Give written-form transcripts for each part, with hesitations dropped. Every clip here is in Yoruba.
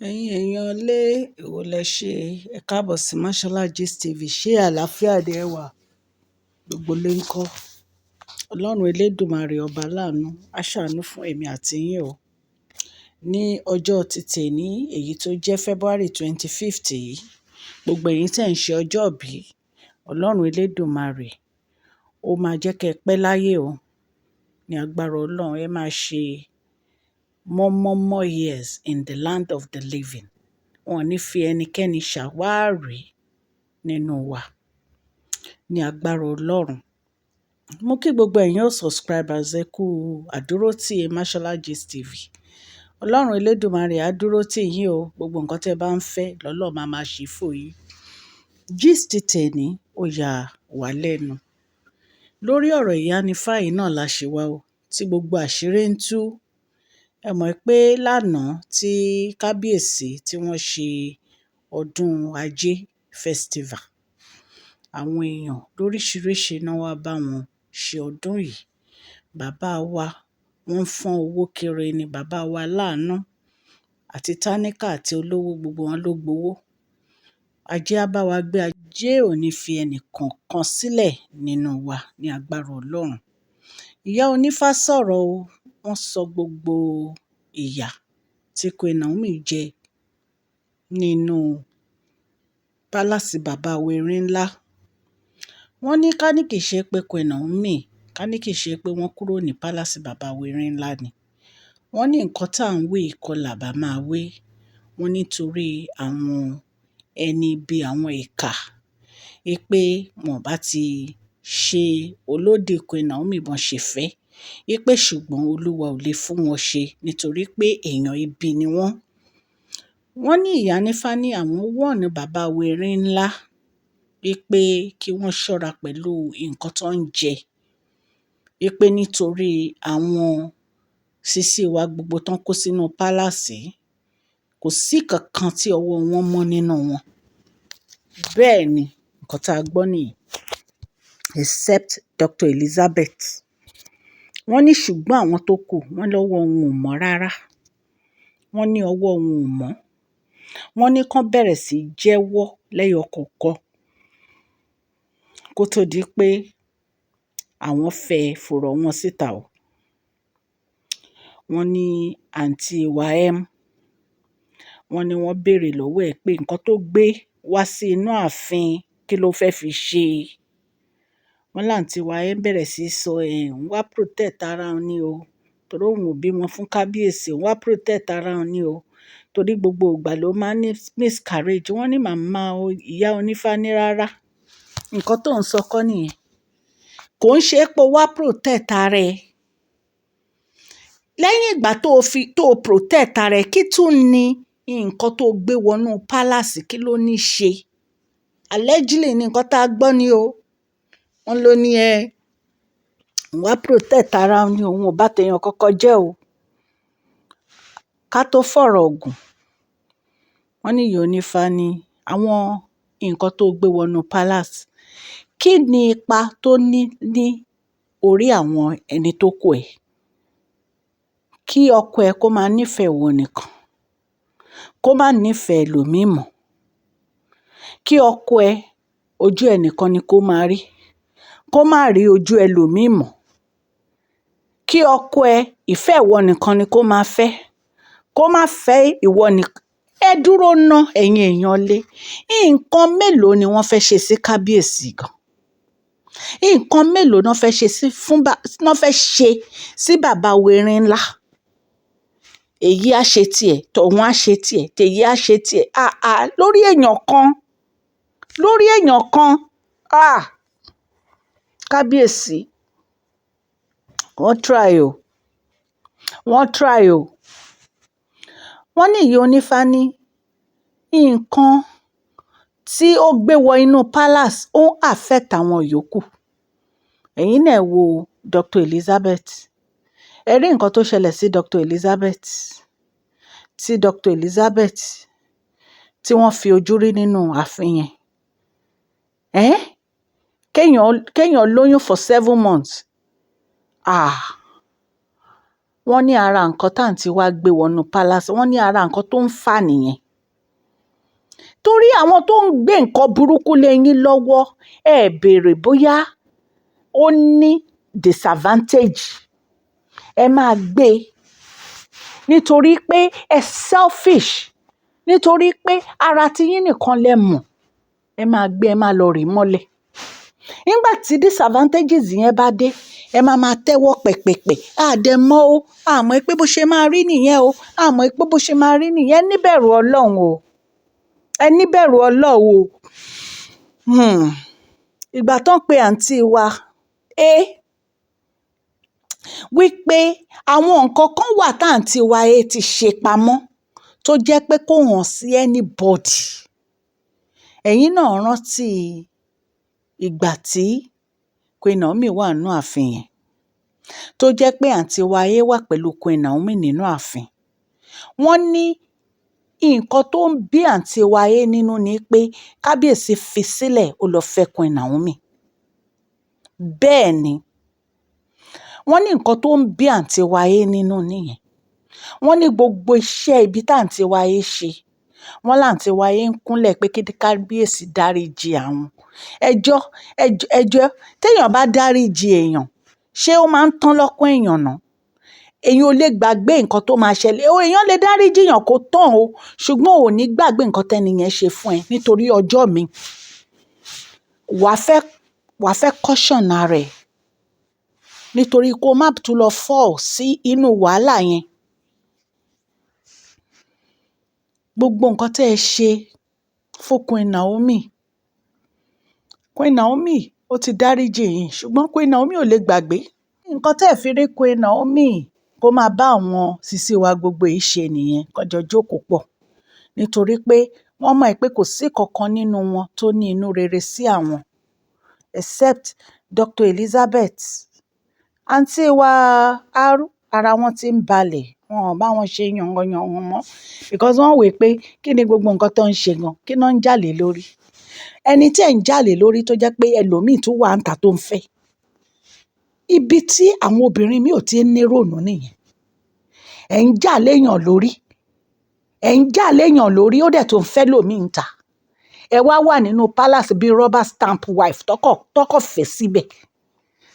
Ẹ̀yin èèyàn ilé, èwo lẹ ṣe? Ẹ káàbọ̀ sí Mashola Gist TV. Ṣé àlàáfíà ni ẹ wà? Gbogbo ilé ń kọ́. Ọlọ́run Elédùmarè ọba láàánú, á ṣàánú fún èmi àti yín o. Ní ọjọ́ títè ní èyí tó jẹ́ February 25th yìí, gbogbo ẹ̀yin tí ẹ̀ ń ṣe ọjọ́ ìbí, Ọlọ́run Elédùmarè ó máa jẹ́ kí ẹ pẹ́ láyé o. Ní agbára Ọlọ́run, ẹ máa ṣe more, more, more years in the land of the living. Wọn ò ní fi ẹnikẹ́ni ṣàwárí nínú wa. Ní agbára Ọlọ́run. Mo kí gbogbo ẹ̀yin subscribers, ẹ kú àdúrótì Mashola Gist TV. Ọlọ́run Elédùmarè á dúró tì yín o. Gbogbo nǹkan tí ẹ bá ń fẹ́ lọ́lọ́run máa máa ṣe fún yín. Gist tèní ó yà wá lẹ́nu. Lórí ọ̀rọ̀ Ìyánífá yìí náà la ṣe wá o, tí gbogbo àṣírí ń tú. Ẹ mọ̀ pé lánàá tí kábíyèsí tí wọ́n ṣe ọdún ajé festival, àwọn èèyàn lóríṣìíríṣìí náà wá bá wọn ṣe ọdún yìí. Bàbá wa, wọ́n ń fọ́n owó kiri ni bàbá wa láàánú àti táníkà àti olówó, gbogbo wọn ló gbowó. Ajé á bá wa gbé, ajé ò ní fi ẹnì kankan sílẹ̀ nínú wa ní agbára Ọlọ́run. Ìyá onífá sọ̀rọ̀ o, wọ́n sọ gbogbo ìyà tí Queen Naomi jẹ nínú palace bàbá wa erin ńlá. Wọ́n ní ká ní kì í ṣe pé Queen Naomi, ká ní kì í ṣe pé wọ́n kúrò ní palace bàbá wa erin ńlá ni. Wọ́n ní nǹkan tí à ń wí kọ́ là bá máa wí. Wọ́n nítorí àwọn ẹni bí àwọn ìkà, wípé wọ́n bá ti ṣe olódì Queen Naomi bọ́n ṣe fẹ́. Wípé ṣùgbọ́n Olúwa ò lè fún wọn ṣe nítorí pé èèyàn ibi ni wọ́n. Wọ́n ní Ìyánífá ní àwọn warn bàbá wa erin ńlá wípé kí wọ́n ṣọ́ra pẹ̀lú nǹkan tó ń jẹ. Wípé nítorí àwọn sisi wa gbogbo tó ń kó sínú palace, kò sí kankan tí ọwọ́ wọn mọ́ nínú wọn. Bẹ́ẹ̀ ni nǹkan tí a gbọ́ nìyẹn. Except Dr. Elizabeth. Wọ́n ní ṣùgbọ́n àwọn tó kù, wọ́n lọ́wọ́ wọn ò mọ́ rárá. Wọ́n ní ọwọ́ wọn ò mọ́. Wọ́n ní kán bẹ̀rẹ̀ sí í jẹ́wọ́ lẹ́yọ kọ̀ọ̀kan kó tó di pé àwọn fẹ́ fùrọ̀ wọn síta o. Wọ́n ní àǹtí wa M, wọ́n ní wọ́n béèrè lọ́wọ́ ẹ̀ pé nǹkan tó gbé wá sí inú ààfin, kí ló fẹ́ fi ṣe. Wọ́n láǹtí wa M bẹ̀rẹ̀ sí í sọ ẹ̀ ń wá protect ara òun ni o, torí òun ò bímọ fún kábíyèsí, òun wá protect ara òun ni o, torí gbogbo ìgbà ló máa ń ní miscarriage. Wọ́n ní màmá ìyá onífá ní rárá. Nǹkan tó ń sọ kọ́ nìyẹn. Kò ń ṣe pé ó wá protect ara ẹ. Lẹ́yìn ìgbà tó fi tó protect ara ẹ, kí tún ní nǹkan tó gbé wọnú palace, kí ló ní ṣe? Allegedly ní nǹkan tá a gbọ́ ni o. Wọ́n ló ní ẹ, òun wá protect ara òun ni, òun ò bá tèèyàn kankan jẹ́ o. Ká tó fọ̀rọ̀ gùn, wọ́n ní ìyá onífá ní àwọn nǹkan tó gbé wọnú palace, kí ni ipa tó ní ní orí àwọn ẹni tó kù ẹ? Kí ọkọ ẹ kó máa nífẹ̀ẹ́ ìwọ nìkan, kó má nífẹ̀ẹ́ ẹlòmíì mọ́. Kí ọkọ ẹ, ojú ẹ nìkan ni kó máa rí, kó má rí ojú ẹlòmíì mọ́. Kí ọkọ ẹ, ìfẹ́ ìwọ nìkan ni kó máa fẹ́, kó má fẹ́ ìwọ nìkan. Ẹ dúró ná, ẹ̀yin èèyàn lé. Nǹkan mélòó ni wọ́n fẹ́ ṣe sí kábíyèsí gan? Nǹkan mélòó náà fẹ́ ṣe sí fún bá, náà fẹ́ ṣe sí bàbá wa erin ńlá? Èyí á ṣe tiẹ̀, tọ̀hún á ṣe tiẹ̀, tèyí á ṣe tiẹ̀. Àà, lórí èèyàn kan, lórí èèyàn kan. Ah! Kábíyèsí, wọ́n try o. Wọ́n try o. Wọ́n ní ìyá onífá ní nǹkan tí ó gbé wọ inú palace ó ń affect àwọn yòókù. Ẹ̀yin náà wo Dr. Elizabeth. Ẹ rí nǹkan tó ṣẹlẹ̀ sí Dr. Elizabeth, tí Dr. Elizabeth tí wọ́n fi ojú rí nínú ààfin yẹn. Ẹ́, kéèyàn, kéèyàn lóyún for 7 months. Ah! Wọ́n ní ara nǹkan táǹtí wàá gbé wọnú palace, wọ́n ní ara nǹkan tó ń fà nìyẹn. Torí àwọn tó ń gbé nǹkan burúkú lé yín lọ́wọ́, ẹ béèrè bóyá ó ní disadvantage, ẹ máa gbé e nítorí pé ẹ selfish, nítorí pé ara tiyín nìkan lẹ mọ̀. Ẹ máa gbé, ẹ máa lọ rí mọ́lẹ̀. Nígbà tí disadvantages yẹn bá dé, ẹ máa máa tẹ́wọ́ pẹ̀pẹ̀pẹ̀. A dẹ̀ mọ̀ o, a mọ̀ pé bó ṣe máa rí nìyẹn o, a mọ̀ pé bó ṣe máa rí nìyẹn. Ẹ níbẹ̀rù Ọlọ́run o, ẹ níbẹ̀rù Ọlọ́run o. Ìgbà tó ń pe àǹtí wa, ẹ wípé àwọn nǹkan kan wà tí àǹtí wa ẹ ti ṣe pamọ́ tó jẹ́ pé kò hàn sí anybody. Ẹ̀yin náà rántí ìgbà tí Queen Naomi wà nínú ààfin yẹn, tó jẹ́ pé àǹtí wa ẹ wà pẹ̀lú Queen Naomi nínú ààfin. Wọ́n ní nǹkan tó ń bí àǹtí wa ẹ nínú ni pé kábíyèsí fi sílẹ̀, ó lọ fẹ́ Queen Naomi. Bẹ́ẹ̀ ni, wọ́n ní nǹkan tó ń bí àǹtí wa ẹ nínú nìyẹn. Wọ́n ní gbogbo iṣẹ́ ibi tí àǹtí wa ẹ ṣe, wọ́n láǹtí wa ẹ ń kúnlẹ̀ pé kí kábíyèsí dáríji àwọn. Ẹjọ́, ẹjọ́, ẹjọ́, téèyàn bá dáríji èèyàn, ṣé ó máa ń tán lọ́kàn èèyàn náà? Èèyàn ò lè gbàgbé nǹkan tó máa ṣẹlẹ̀. O, èèyàn lè dáríji èèyàn kó tán o, ṣùgbọ́n ò ní gbàgbé nǹkan tẹ́ni yẹn ṣe fún ẹ nítorí ọjọ́ mi. Wà á fẹ́ caution ara ẹ nítorí kó má tún lọ fall sí inú wàhálà yẹn. Gbogbo nǹkan tí ẹ ṣe fún Queen Naomi, Queen Naomi ó ti dáríji yín, ṣùgbọ́n Queen Naomi ò lè gbàgbé. Nǹkan tí ẹ fi rí Queen Naomi kó máa bá àwọn sisi wa gbogbo yìí ṣe nìyẹn, kó jọ jókòó pọ̀. Nítorí pé wọ́n mọ̀ pé kò sí kankan nínú wọn tó ní inú rere sí àwọn except Dr. Elizabeth. Àǹtí wa R, ara wọn tí ń balẹ̀, wọ́n ò bá wọn ṣe yàngan-yàngan mọ́ because wọ́n wí pé kí ni gbogbo nǹkan tó ń ṣe gan, kí ná ń jà lé lórí. Ẹni tí ẹ̀ ń jà lé lórí tó jẹ́ pé ẹlòmíì tún wà níta tó ń fẹ́. Ibi tí àwọn obìnrin mi ò tí ń ní rònú nìyẹn. Ẹ̀ ń jà léèyàn lórí, ẹ̀ ń jà léèyàn lórí, ó dẹ̀ tó ń fẹ́ lòmíì níta. Ẹ wá wà nínú palace bí rubber stamp wife tọkọ, tọkọ fẹ́ síbẹ̀.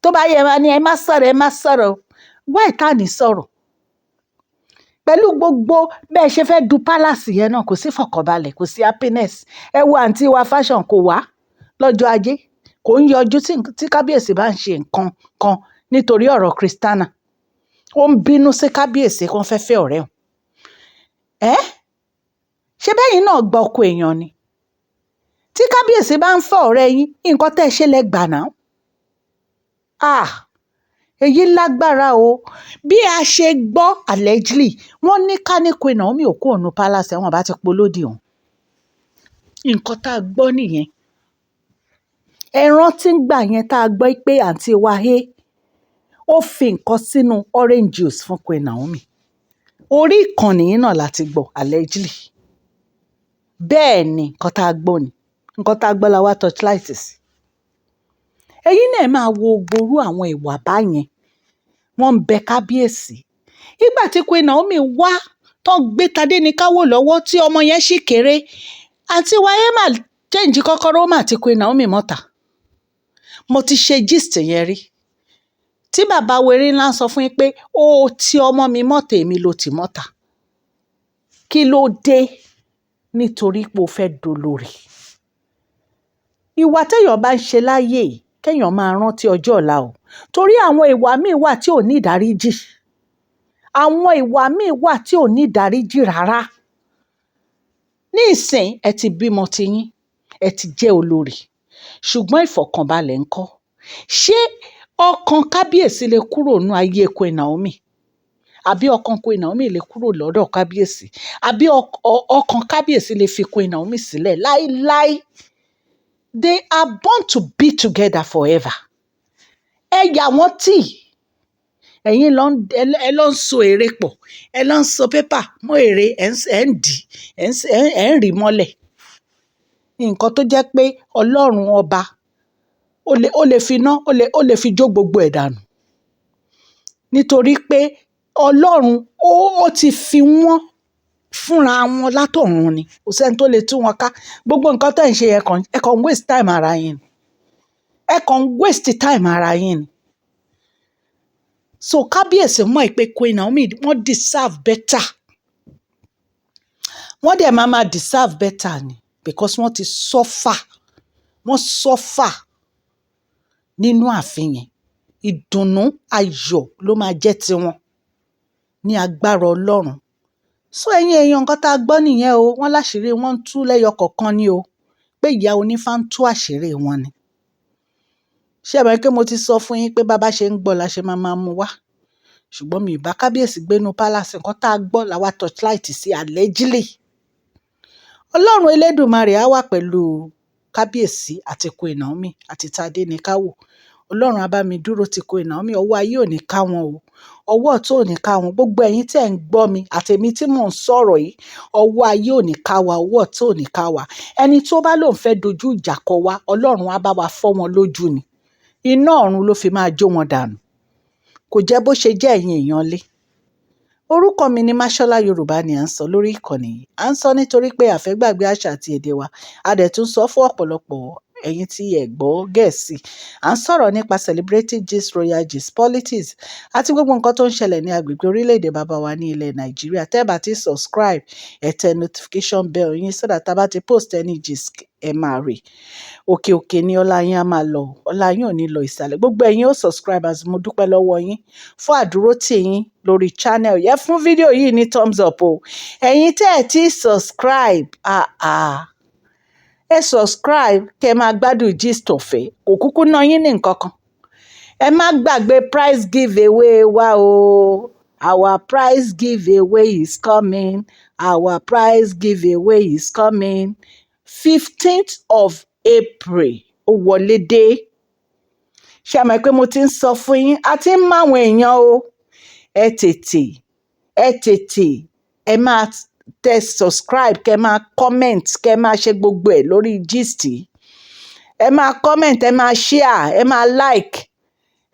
Tó bá yẹ wá ní ẹ má sọ̀rọ̀, ẹ má sọ̀rọ̀. Why tá ní sọ̀rọ̀? Pẹ̀lú gbogbo bẹ́ẹ̀ ṣe fẹ́ du palace yẹn náà, kò sí fọkànbalẹ̀, kò sí happiness. Ẹ wo àǹtí wa fashion, kò wá lọ́jọ́ ajé, kò ń yọjú tí kábíyèsí bá ń ṣe nǹkan kan nítorí ọ̀rọ̀ Christiana. Ó ń bínú sí kábíyèsí kó fẹ́ fẹ́ ọ̀rẹ́ òun. Ẹ́, ṣé bẹ́yìn náà gba ọkọ èèyàn ni? Tí kábíyèsí bá ń fẹ́ ọ̀rẹ́ yín, nǹkan tẹ́ ẹ ṣe lẹ gbà náà. Ah! Èyí lágbára o. Bí a ṣe gbọ́ allegedly, wọ́n ní ká ní Queen Naomi ò kúrò nínú palace, wọ́n bá ti polódì òun. Nǹkan tá a gbọ́ nìyẹn. Ẹ rántí ngbà yẹn tá a gbọ́ pé àǹtí wa he, ó fi nǹkan sínú orange juice fún Queen Naomi. Orí ìkànnì yìí náà la ti gbọ́ allegedly. Bẹ́ẹ̀ ni nǹkan tá a gbọ́ ni. Nǹkan tá a gbọ́ la wá torchlight sí. Ẹ̀yin náà ẹ máa wo gbogbo àwọn ìwà báyẹn. Wọ́n ń bẹ kábíyèsí. Nígbà tí Queen Naomi wá tó gbé Tadéníkàwò lọ́wọ́ tí ọmọ yẹn sì kéré, àǹtí wa ẹ má change kọ́kọ́rọ́, ó mà ti Queen Naomi mọ́ta. Mo ti ṣe gist yẹn rí. Tí bàbá wèrè ńlá ń sọ fún yín pé ó ti ọmọ mi mọ́ta, èmi ló ti mọ́ta. Kí ló dé? Nítorí pé o fẹ́ dolórí. Ìwà téèyàn bá ń ṣe láyé yìí, kéèyàn máa rántí ọjọ́ ọ̀la o. Torí àwọn ìwà míì wà tí ò ní ìdáríjì. Àwọn ìwà míì wà tí ò ní ìdáríjì rárá. Ní ìsìn, ẹ ti bímọ tiyín, ẹ ti jẹ́ olórí. Ṣùgbọ́n ìfọ̀kànbalẹ̀ ńkọ́? Ṣé ọkàn kábíyèsí lè kúrò nínú ayé Queen Naomi? Àbí ọkàn Queen Naomi lè kúrò lọ́dọ̀ kábíyèsí? Àbí ọkàn kábíyèsí lè fi Queen Naomi sílẹ̀ láíláí? They are born to be together forever. Ẹ yà wọ́n tì. Ẹ̀yin lọ ń, ẹ lọ ń so ère pọ̀, ẹ lọ ń so paper mọ́ ère, ẹ ń dì, ẹ ń rì mọ́lẹ̀. Nǹkan tó jẹ́ pé Ọlọ́run ọba, ó lè fi iná, ó lè fi jó gbogbo ẹ̀ dànù. Nítorí pé Ọlọ́run ó ti fi wọ́n fúnra wọn látọ̀run ni. Kò sẹ́ni tó lè tú wọn ká. Gbogbo nǹkan tẹ́ ń ṣe, ẹ kàn waste time ara yín ni. Ẹ kàn waste time ara yín ni. So kábíyèsí mọ̀ pé Queen Naomi, wọ́n deserve better. Wọ́n dẹ̀ máa ma deserve better ni, because wọ́n ti suffer, wọ́n suffer nínú ààfin yẹn. Ìdùnnú ayọ̀ ló máa jẹ́ tiwọn ní agbára Ọlọ́run. So ẹ̀yin èèyàn, nǹkan tá a gbọ́ nìyẹn o. Wọ́n láṣìírí wọn ń tú lẹ́yọ kọ̀ọ̀kan ni o, pé ìyá onífá ń tú àṣírí wọn ni. Ṣé ẹ mọ̀ pé mo ti sọ fún yín pé bá ṣe ń gbọ́ la ṣe máa máa mú wá? Ṣùgbọ́n mi ì bá kábíyèsí gbénú palace. Nǹkan tá a gbọ́ la wá torchlight sí, allegedly. Ọlọ́run Elédùmarè á wà pẹ̀lú kábíyèsí àti Queen Naomi àti Tadéníkàwò. Ọlọ́run á bá mi dúró ti Queen Naomi. Ọwọ́ ayé ò ní ká wọn o, ọwọ́ ọ̀tún ò ní ká wọn. Gbogbo ẹ̀yin tí ẹ̀ ń gbọ́ mi àtèmi tí mò ń sọ̀rọ̀ yìí, ọwọ́ ayé ò ní ká wa, ọwọ́ ọ̀tún ò ní ká wa. Ẹni tó bá lóun fẹ́ dojú ìjà kọ wa, Ọlọ́run á bá wa fọ́ wọn lójú ni. Iná ọ̀run ló fi máa jó wọn dànù. Kò jẹ́ bó ṣe jẹ́, ẹ̀yin èèyàn lé. Orúkọ mi ní Mashola. Yorùbá ni à ń sọ lórí ìkànnì yìí. À ń sọ nítorí pé a fẹ́ gbàgbé àṣà àti èdè wa. A dẹ̀ tún sọ fún ọ̀pọ̀lọpọ̀ ẹ̀yin tí ẹ gbọ́ Gẹ̀ẹ́sì. À ń sọ̀rọ̀ nípa celebrity gist, royal gist, politics àti gbogbo nǹkan tó ń ṣẹlẹ̀ ní agbègbè orílẹ̀-èdè bàbá wa ní ilẹ̀ Nàìjíríà. Tẹ́ bá ti subscribe, ẹ tẹ notification bell yín so that tá bá ti post any gist, ẹ máa rí. Òkè òkè ni ọlá yín á máa lọ. Ọlá yín ò ní lọ ìsàlẹ̀. Gbogbo ẹ̀yin ó subscribers, mo dúpẹ́ lọ́wọ́ yín fún àdúrótì yín lórí channel yẹn. Fún fídíò yìí ní thumbs up o. Ẹ̀yin tẹ́ ẹ ti subscribe, ah ah, ẹ subscribe kẹ́ ẹ máa gbádùn gist ọ̀fẹ́. Kò kúkú ná yín ní nǹkan kan. Ẹ má gbàgbé prize giveaway wa o. Our prize giveaway is coming. Our prize giveaway is coming. 15th of April, ó wọlé dé. Ṣé ẹ mọ̀ pé mo ti ń sọ fún yín? A ti ń máwọn èèyàn o. Ẹ tètè, ẹ tètè, ẹ máa tẹ subscribe, kẹ́ máa comment, kẹ́ máa ṣe gbogbo ẹ̀ lórí gist yìí. Ẹ máa comment, ẹ máa share, ẹ máa like.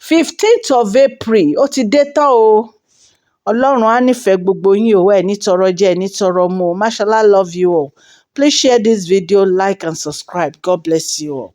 15th of April, ó ti dé tán o. Ọlọ́run á nífẹ̀ẹ́ gbogbo yín o. Ẹ ní tọrọ jẹ, ẹ ní tọrọ mu o. Mashola love you all. Please share this video, like and subscribe. God bless you all.